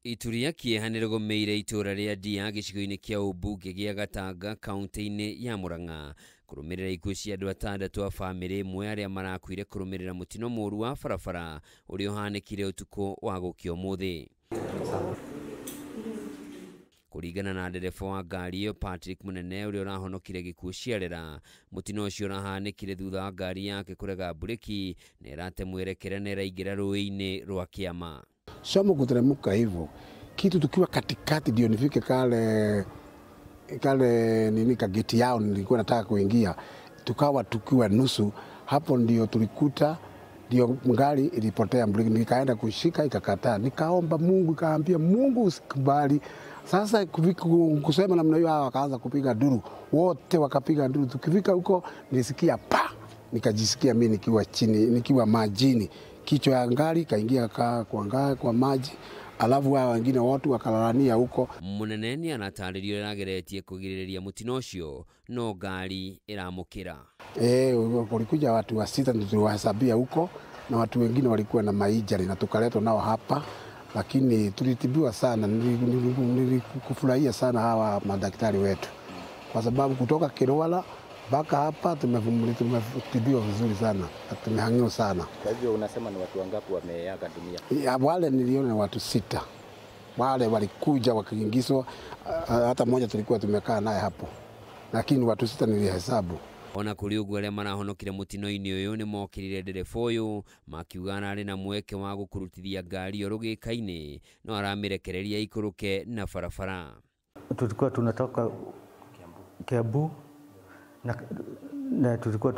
Itu rĩa kĩeha nĩrĩgũmĩire itũra rĩa Ndia gĩcigo-inĩ kĩa ũmbunge gĩa Gatanga kaunti-inĩ ya Murang'a kũrũmĩrĩra ikuũ cia andũ atandatũ a bamĩrĩ ĩmwe arĩa marakuire kũrũmĩrĩra mũtino mũru wa barabara ũrĩa ũhanĩkire ũtukũ wa gũkĩa ũmũthĩ. Kũringana na ndereba wa ngari ĩyo Patrick Munene ũrĩa ũrahonokire gĩkuũ ciarera, mũtino ũcio ũrahanĩkire thutha wa ngari yake kũrega mburĩki na ĩrate mwerekera na ĩraingĩra rũĩ-inĩ rwa Kĩama. Somo kuteremka hivyo kitu tukiwa katikati ndio nifike kale kale nini kageti yao nilikuwa nataka kuingia, tukawa tukiwa nusu hapo, ndio tulikuta ndio ngari ilipotea breki, nikaenda kushika ikakataa, nikaomba Mungu, nikaambia Mungu usikubali. Sasa kusema namna hiyo, hawa wakaanza kupiga nduru, wote wakapiga nduru. Tukifika huko nilisikia pa, nikajisikia mimi nikiwa chini, nikiwa majini, kichwa ya ngari kaingia kwa maji, alafu hao wengine wote wakalalania huko. Munene nĩ aratarĩrio ĩrageretie kũgirĩrĩria mũtino ũcio no ngari ĩramũkĩra. Kulikuja watu wa sita ndio tuliwahesabia huko, na watu wengine walikuwa na mainjury na tukaletwa nao hapa, lakini tulitibiwa sana. Nilikufurahia sana hawa madaktari wetu, kwa sababu kutoka Kirwala mpaka hapa tumetibiwa vizuri sana na tumehangiwa sana. Kwa hivyo unasema ni watu wangapi wameaga dunia? Ya, wale niliona ni watu sita, wale walikuja wakiingizwa, hata mmoja tulikuwa tumekaa naye hapo, lakini watu sita nilihesabu. Ona kũrĩ ũguo arĩa marahonokire mũtino-inĩ ũyũ nĩ mokĩrire ndereba ũyũ makiuga ararĩ na mweke wa gũkurutithia ngari ĩyo rũgĩka-inĩ no aramĩrekereria ikũrũke na barabara. Tulikuwa tunatoka Kiambu na tulikuwa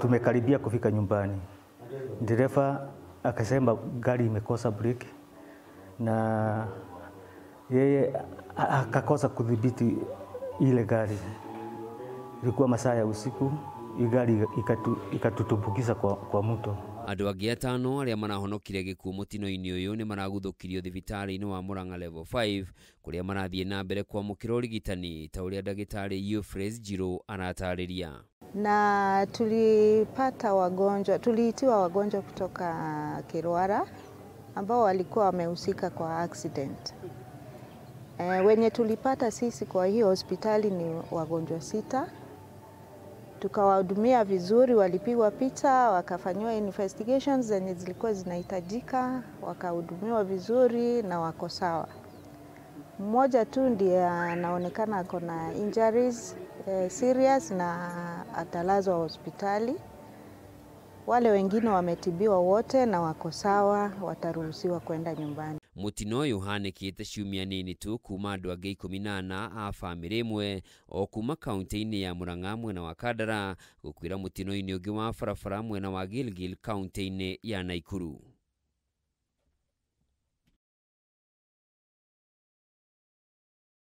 tumekaribia kufika nyumbani. Dereva akasema gari imekosa breki na yeye akakosa kudhibiti ile gari. Ilikuwa masaa ya usiku, hii gari ikatutumbukiza kwa mto. Andũ angĩ atano arĩa marahonokire gĩkuũ mũtino-inĩ ũyũ nĩ maraguthũkirio thibitarĩ-inĩ wa Murang'a Level 5 kũrĩa marathiĩ na mbere kwamũkĩra ũrigitani ta ũrĩa ndagĩtarĩ Euphrates Njirũ aratarĩria. Na tulipata wagonjwa, tuliitiwa wagonjwa kutoka Kirwara ambao walikuwa wamehusika kwa accident. Wenye tulipata sisi kwa hiyo hospitali ni wagonjwa 6. Tukawahudumia vizuri, walipigwa picha, wakafanyiwa investigations zenye zilikuwa zinahitajika, wakahudumiwa vizuri na wako sawa. Mmoja tu ndiye anaonekana ako na injuries serious na atalazwa hospitali. Wale wengine wametibiwa wote na wako sawa, wataruhusiwa kwenda nyumbani. Mũtino ũyũ ũhanĩkĩte ciumia nini tu kuma andũ angĩ 14 a bamĩrĩ ĩmwe o kuma kaunti-inĩ ya Murang'a mwena wa Kandara gũkuĩra mũtino-inĩ ũngĩ wa barabara mwena wa Gilgil kaunti-inĩ ya Nakuru.